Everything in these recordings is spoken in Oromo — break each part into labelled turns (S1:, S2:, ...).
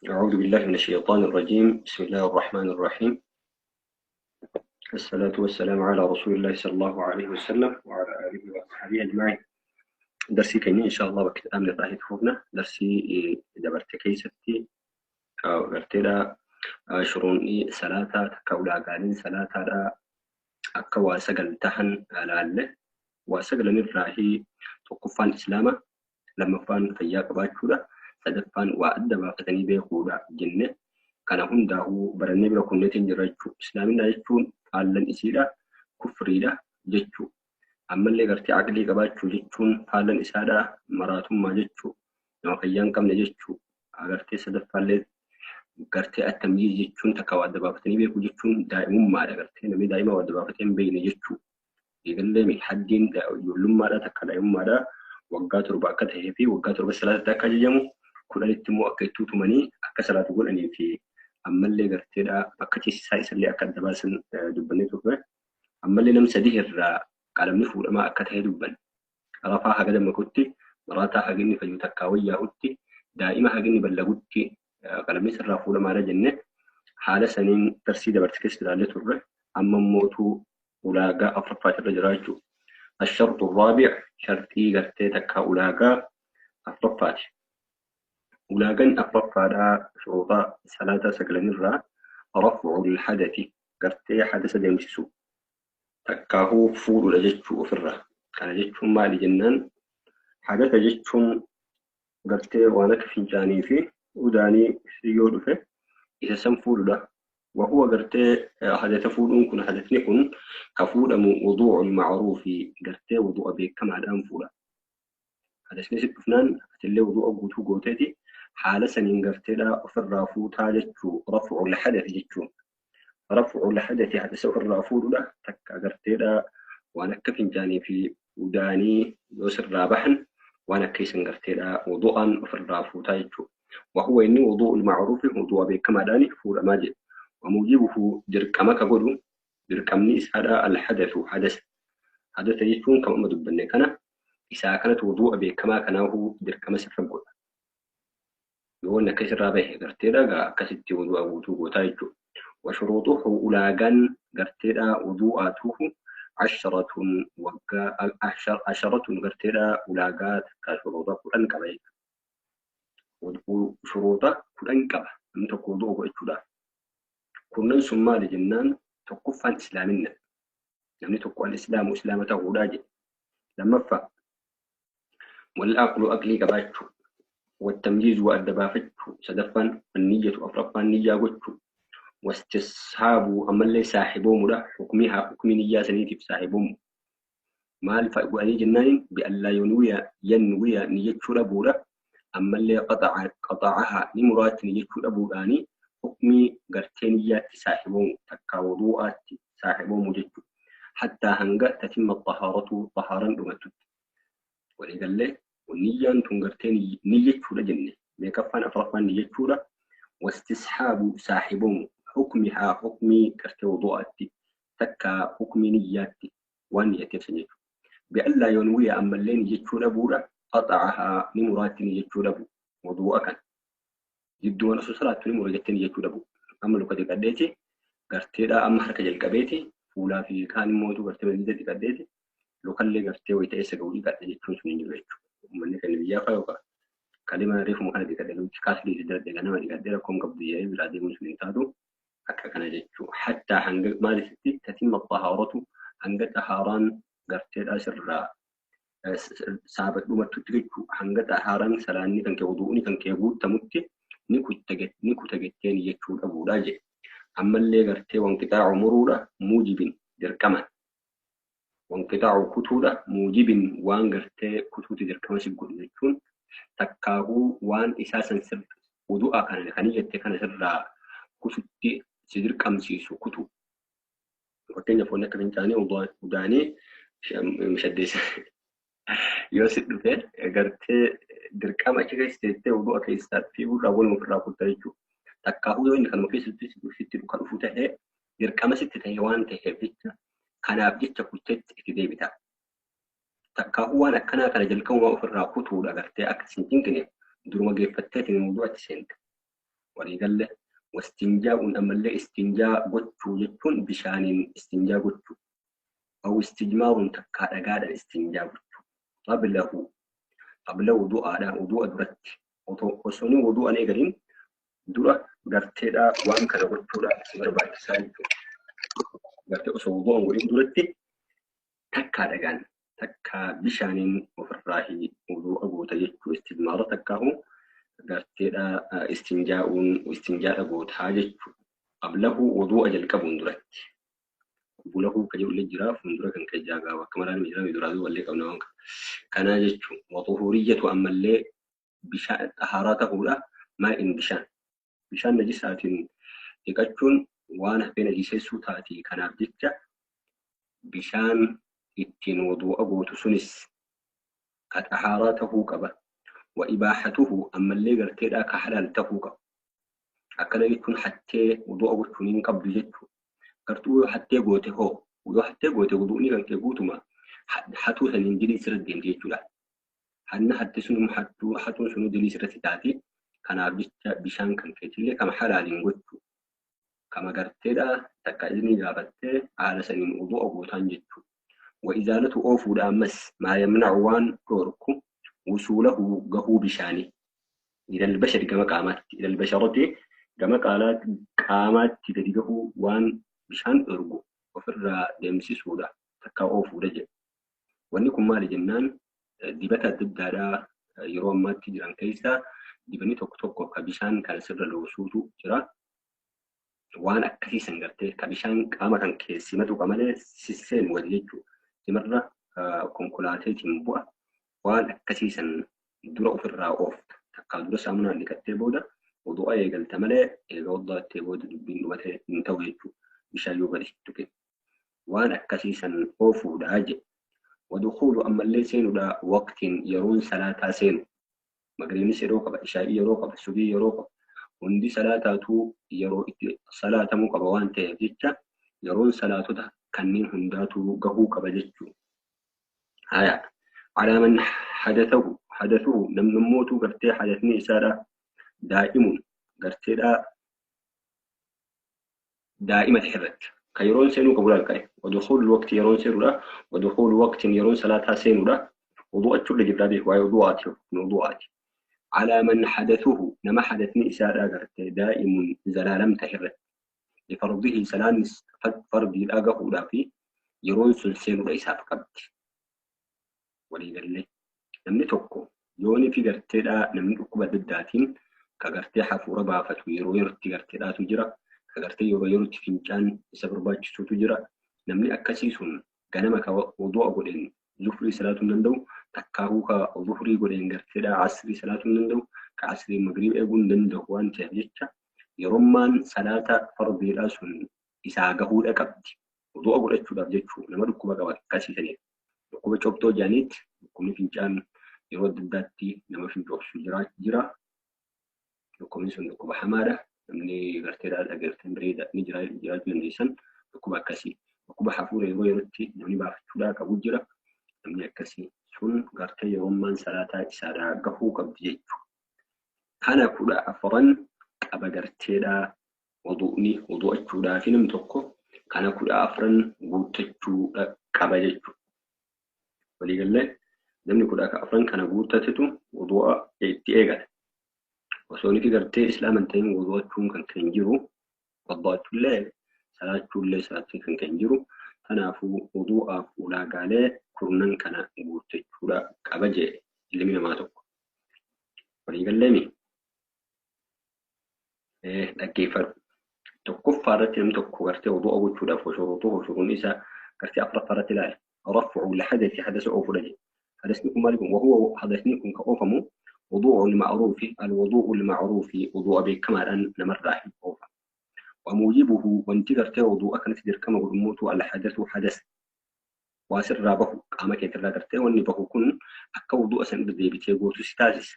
S1: أعوذ بالله من الشيطان الرجيم. بسم الله الرحمن الرحيم. الصلاة والسلام على رسول الله صلى الله عليه وسلم وعلى آله وأصحابه أجمعين. درسي كيني إن شاء الله وقت أمن الراهي تفوقنا درسي دبرت كيستي garteedha shuruunni salaataa takka ulaagaaleen salaataadha akka waa sagal tahan laalle. Waa sagalanirraahi tokkoffaan islaama, lammaffaan fayyaa qabaachuudha, sadaffaan waa adda baafatanii beekuudha jenne. Kana hundaa'uu barannee bira kunneetiin jirra jechuudha. Islaaminaa jechuun faallan isiidha, kufriidha jechuudha. Ammallee gartee aqlii qabaachuu jechuun faallan isaadha, maraatummaa jechuudha. Nama fayyaa hin qabne jechuudha. Gartee sadaffaallee gartee attamyiiz jechuun takka waa adda baafatanii beekuu jechuun daa'imummaadha. Gartee namni daa'ima waa adda baafatee hin beekne jechuudha. Eegallee haddiin ijoollummaadha takka daa'imummaadha waggaa 7 akka ta'ee fi waggaa 7 salaatatti akka ajajamu, 10tti immoo akka itti tumanii akka salaatu godhanii fi ammallee garteedha bakka ciisisaa isallee akka adda baasan dubbannee turre. Ammallee nam sadii irraa qalamni fuudhamaa akka ta'e dubbanne. Rafaa haga dammaqutti, maraataa haginni fayyu takkaa wayyaa'utti, daa'ima haginni ballagutti qalamni sirraa fuudhamaadha jenne. Haala saniin darsii dabarte keessa ilaallee turre. Amma mootuu ulaagaa afuraffaati irra jira jechuudha. Ashartu raabic sharxii gartee takkaa ulaagaa afuraffaati. Ulaagaan afuraffaadhaa shuruuxa salaata sagalanirraa raf'ul hadathi gartee hadasa deemsisu takkaahuu fuudhuudha jechuu ofirraa. Kana jechuun maali jennaan, hadasa jechuun gartee waan akka fincaanii fi udaanii yoo dhufe isa san fuudhuudha. Wahuwa gartee hadasa fuudhuun kun, hadasni kun ka fuudhamu wuduu'ul ma'ruufi gartee wudu'a beekamaadhaan fuudha. Hadasni si dhufnaan atillee wudu'a guutuu gooteeti haala saniin garteedha ofirraa fuutaa jechuu raf'ul hadathi jechuun. Raf'ul hadathi hadasa ofirraa fuudhuudha takka garteedha waan akka fincaanii fi udaanii yoo sirraa bahan waan akka isan garteedha wudu'aan ofirraa fuutaa jechuu. Wahuwa inni wudu'ul ma'ruufi wudu'a beekamaadhaan fuudhamaa jedhe. Wamuujibuhu dirqama ka godhu dirqamni isaadha alhadathu hadas. Hadasa jechuun kan amma dubbanne kana isaa kanatu wudu'a beekamaa kanaafuu dirqama sirra godha. Yoo wanni akka isirraa bahe garteedha gaa akkasitti wudu'a guutuu gootaa jechuudha. Washuruuxuhu ulaagaan garteedha wudu'aatuhu asharatun waggaa asharatun garteedha ulaagaa takka shuruuxa 10 qaba jechuudha. Shuruuxa 10 qaba namni tokko wudu'a godhachuudhaaf. Kurnan sun maali jennaan, tokkoffaan islaaminna. Namni tokko al-islaamu islaama ta'uudhaa jedhe. Lammaffaa wal aqlu aqlii qabaachuu, wattamyiizu waa adda baafachuu, sadaffaan wanniyyatu afuraffaan niyyaa gochuu, wastishaabuu ammallee saahiboomudha, hukmihaa hukmii niyyaa saniitiif saahiboomu. Maal fa'a godhanii jennaaniin bi'allaa yanwiya yanwiya niyyachuu dhabuudha, ammallee qaxa'ahaa ni muraatti niyyachuu dhabuudhaanii hukmii gartee niyyaatti saahiboomu takka wudu'aatti saahiboomu jechuudha. Hattaa hanga tatimma xahaaratu xahaaran dhumattutti. Waliigallee niyyaan tun gartee niyyachuudha jenne meeqaffaan afuraffaan niyyachuudha. Wastishaabu saahiboomu hukmihaa hukmii gartee wudu'aatti takka hukmii niyyaatti waan niyyatteef san jechuudha. Bi'allaa yanwiya ammallee niyyachuu dhabuudha qaxa'ahaa ni muraatti niyyachuu dhabu wudu'a kana. Jidduu mana osoo salaattu ni mura jettee niyyachuu dhabu. Amma luka dhiqadheeti garteedha amma harka jalqabeeti fuulaa fi kaan immoo gartee madiida dhiqadheeti lukallee gartee wayita eessa ga'u dhiqadhe jechuun sun hin jiru jechuudha. Uummanni kan biyyaa fa'aa yookaan kalima reefuma kana dhiqadhe luki kaasli itti ganama dhiqadhe rakkoon qabdu jedhee biraa deemuun sun hin taatu akka kana jechuudha. Hattaa hanga maalifitti tatimma xahaaratu hanga xahaaraan garteedha sirraa saabadhumattutti jechuudha. Hanga xahaaraan salaanni kan kee wudu'uuni kan kee guutamutti ni kuta jettee niyyachuu dhabuudha jedhe. Ammallee gartee wanqixaacu muruudha muujibin dirqama. Wanqixaacu kutuudha muujibin waan gartee kutuuti dirqama si godhu jechuun takkaahuu waan isaa san wudu'a kana kan jette kana sirraa kututti si dirqamsiisu kutu. Fakkeenyaaf wanni akka fincaanii udaanii mishaddeessa. Yoo si dhufe gartee dirqama achi keessa teessee wudu'a keessaa fiiguurraa waluma ofirraa kutta jechuudha. Takkaahuu yoo inni kanuma keessatti sitti kan dhufu ta'ee dirqama sitti ta'e waan ta'eef jecha kanaaf jecha kutteetti itti deebita. Takkaahuu waan akkanaa kana jalqabumaa ofirraa kutuudha gartee akka sin cinqineef duruma geeffatteetiin wudu'atti seenta. Waliigalle wastinjaa'uun ammallee istinjaa gochuu jechuun bishaaniin istinjaa gochuu. Aw istijmaaruun takkaa dhagaadhaan istinjaa gochuu. Qablahu qabla wudu'aadhaan wudu'a duratti osoo inni wudu'an eegaliin dura garteedhaa waan kana gochuudhaaf si barbaachisaa jechuudha. Gartee osoo wudu'an godhin duratti takkaa dhagaan takkaa bishaaniin ofirraa wudu'a goota jechuu istijmaara takkaahu garteedhaa istinjaa'uun istinjaadha gootaa jechuudha. Qablahu wudu'a jalqabuun duratti. Bulahu ka jedhu illee jira fuuldura kan kee jaagaa bakka maraan jira duraa duuba illee qabna waan kanaa jechuun waxuhuriyyatu ammallee bishaan xahaaraa ta'uudha maa'in bishaan bishaan najisaatiin dhiqachuun waan hafee najiseessuu taati kanaaf jecha bishaan ittiin wudu'a gootu sunis ka xahaaraa ta'uu qaba wa ibaaxatuhu ammallee garteedhaa ka halaal ta'uu qaba akkana jechuun hattee wudu'a gochuun hin qabdu jechuudha. Gartuu yoo hattee goote hoo yoo hattee goote wudu'ni kan kee guutuma hatuu saniin dilii sirra deemti jechuudha. Hanna hatte sun hatuun sun dilii sirratti taati. Kanaaf jecha bishaan kan keetillee kama halaaliin gochuu kama garteedha takka izni gaafattee haala saniin wudu'a gootaan jechuudha. Wa izaalatu oofuudha ammas maa yamnacu waan dhorku wusuulahu gahuu bishaanii. Ilal bashari gama qaamaatti ilal basharati gama qaamaatti gadi gahuu waan bishaan dhorgu ofirraa deemsisuudha takka oofuudha jedha. Wanni kun maali jennaan dibata adda addaadhaa yeroo ammaatti jiran keessaa dibanni tokko tokko ka bishaan kana sirra loosuutu jira. Waan akkasii san gartee ka bishaan qaama kan keessimatu malee sisseenu gadi jechuudha. Simarra konkolaateetiin bu'a. Waan akkasii san dura ofirraa oofta. Takkaa dura saamunaan dhiqattee booda wudu'a eegalta malee eega waddaattee booda dubbiin dhumatee hin ta'u jechuudha. Bishaan yoo gadi tuqe. Waan akkasii san oofuudha jedhe. Wadukuulu ammallee seenuudha waqtiin yeroon salaataa seenu. Magriibnis yeroo qaba, ishaa'ii yeroo qaba, subii yeroo qaba. Hundi salaataatuu yeroo itti salaatamuu qaba waan ta'eef jecha yeroon salaatota kanneen hundaatuu gahuu qaba jechuudha. Haya. Alaa man hadathahu hadathuhu namni mootuu gartee hadatni isaadha daa'imuun garteedha daa'ima irratti. Kan yeroon seenuu qabu laal qabe. Wadukuulu waqti yeroon seenuudha. Wadukuulu waqtiin yeroon salaataa seenuudha. Wudu'achuudha jirraa beeku waa'ee wudu'aati wudu'aati. Alaa man hadathuhu nama hadatni isaadha gartee daa'imuun zalaalam ta'e irratti. Lifardihi salaanis fardiidhaa gahuudhaa fi yeroon sun seenuudha isaaf qabdi. Waliigallee namni tokko yoonii fi garteedhaa namni dhukkuba adda addaatiin ka gartee hafuura baafatu yeroo yerootti garteedhaatu jira. Ka gartee yeroo yerootti fincaan isa barbaachisutu jira. Namni akkasii sun ganama ka wudu'a godheen zuhrii salaatuu hin danda'u. Takkaahuu ka zuhrii godheen garteedhaa asrii salaatuu hin danda'u. Ka asrii magriib eeguu hin danda'u waan ta'eef jecha yerommaan salaata fardiidhaa sun isaa gahuudha qabdi. Wudu'a godhachuudhaaf jechuu nama dhukkuba qaba akkasii saniif. Dhukkuba cobxoo jedhaniitti dhukkubni fincaan yeroo adda addaatti nama fincoobsu jira. Dhukkubni sun dhukkuba hamaadha. Namni garteedhaa dhageertan bireeda ni jiraachuu dandeessan dhukkuba akkasii. Dhukkuba hafuura yeroo yerootti namni baafachuudhaa qabu jira. Namni akkasii sun gartee yerommaan salaataa isaadhaa gahuu qabdi jechuudha. Kana 14 qaba garteedhaa wudu'ni wudu'achuudhaa fi namni tokko kana 14 guuttachuu qaba jechuudha. Waliigallee namni 14 kana guuttatetu wudu'a itti eegala. Osoo inni gartee islaama hin ta'in wudu'achuun kan kan jiru waddaachuullee salaachuullee salaachuun kan kan jiru kanaafuu wudu'aaf ulaagaalee kurnan kana guuttachuudha qaba jedhe ilmi namaa tokko. Waliigallee mi? Dhaggeeffadhu. Tokkoffaa irratti namni tokko gartee wudu'a gochuudhaaf osoo shuruun isaa gartee afuraffaa irratti ilaali. Raf'u lihadathi hadasa oofuudha jedhe. Hadasni kun maali kun? Wahuwa hadasni kun ka oofamu wudu'u al-ma'ruufi al-wudu'u al-ma'ruufi wudu'a beekamaadhaan namarraa hin oofa. Wamuujibuhu wanti gartee wudu'a kanatti dirqama godhummuutu al-hadathu hadas. Waa sirraa bahu qaama keetirraa gartee wanni bahu kun akka wudu'a san irra deebitee gootu si taasisa.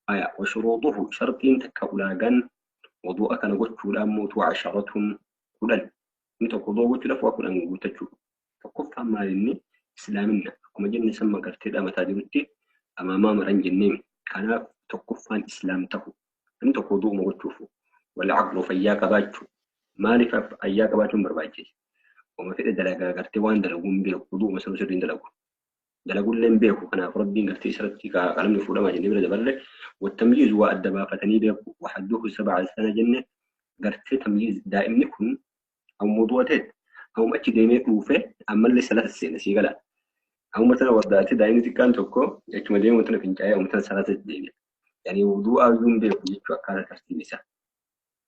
S1: Aya wa shuruuduhu sharxiin takka ulaagaan wudu'a kana gochuudhaan mootu 10 10. Inni tokko wudu'a gochuudhaaf waa 10 guuttachuu. Tokkoffaan maali inni islaaminna akkuma jenne samma garteedha mataa jirutti amaamaa maran jenneemi. Kanaaf tokkoffaan islaam ta'u Namni tokko wudu'uma gochuuf wal-aqlu fayyaa qabaachuu. Maaliif fayyaa qabaachuun barbaachise? Wama fedhe dalagaa gartee waan dalagu hin beeku wudu'uma sanuu sirriin dalagu. Dalagullee hin beeku kanaaf Rabbiin gartee isarratti qalamni fuudhamaa jennee bira dabarre wattamyiizu waa adda baafatanii beeku wahadduhu sab'a sana jenne gartee tamyiiz daa'imni kun amma wudu'a ta'e amma achi deemee dhuufee ammallee salata seena sii gala. Amma tana waddaatee daa'imni xiqqaan tokko achuma deemu tana fincaa'ee amma tana salata deebi'a. Yani wudu'a iyyuu hin beeku jechuu akkaataa tartiibni isaa.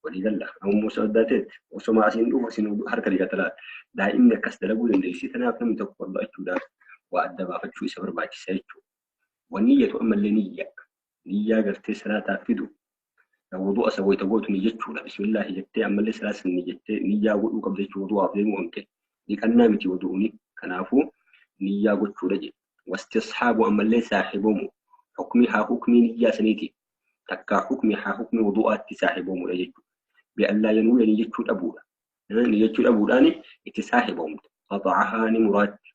S1: Walii galla. Amma osoo addaateetti osoma asiin dhufu asiin harka dhiqata laata. Daa'imni akkas dalaguu dandeessi. Kanaaf namni tokko waddachuudhaaf waa adda baafachuu isa barbaachisa jechuudha. Waniyyatu ammallee niyya. Niyyaa gartee salaataaf fidu. Wudu'a isa wayita gootu ni jechuudha. Bismillaahi jettee ammallee salaata ni jettee niyyaa godhuu qabda jechuudha wudu'aaf deemuu kan ka'e. Dhiqannaa miti wudu'uni. Kanaafuu niyyaa gochuudha jedhe. Wastisxaabu ammallee saahibomu. Hukmii haa hukmii niyyaa saniiti. Takkaa hukmii haa hukmii wudu'aatti saahibomuudha jechuudha. Bi'allaa yanuuya ni jechuu dhabuudha. Ni jechuu dhabuudhaan itti saahibomta. Qaxacahaa ni muraatti.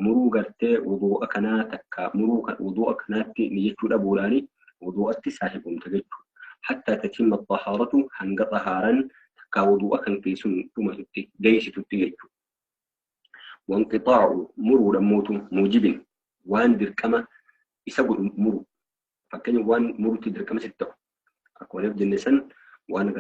S1: Muruu gartee wudu'a kanaa takka muruu wudu'a kanaatti ni jechuu dhabuudhaan wudu'atti saahibomta jechuudha. Hattaa tatimma xahaaratu hanga xahaaran takka wudu'a kan keessun dhumatutti geessitutti jechuudha. Wanqixaa'u muruudha mootu muujibin waan dirqama isa godhu muru. Fakkeenya waan murutti dirqama sitti ta'u. Akkuma jenne san waan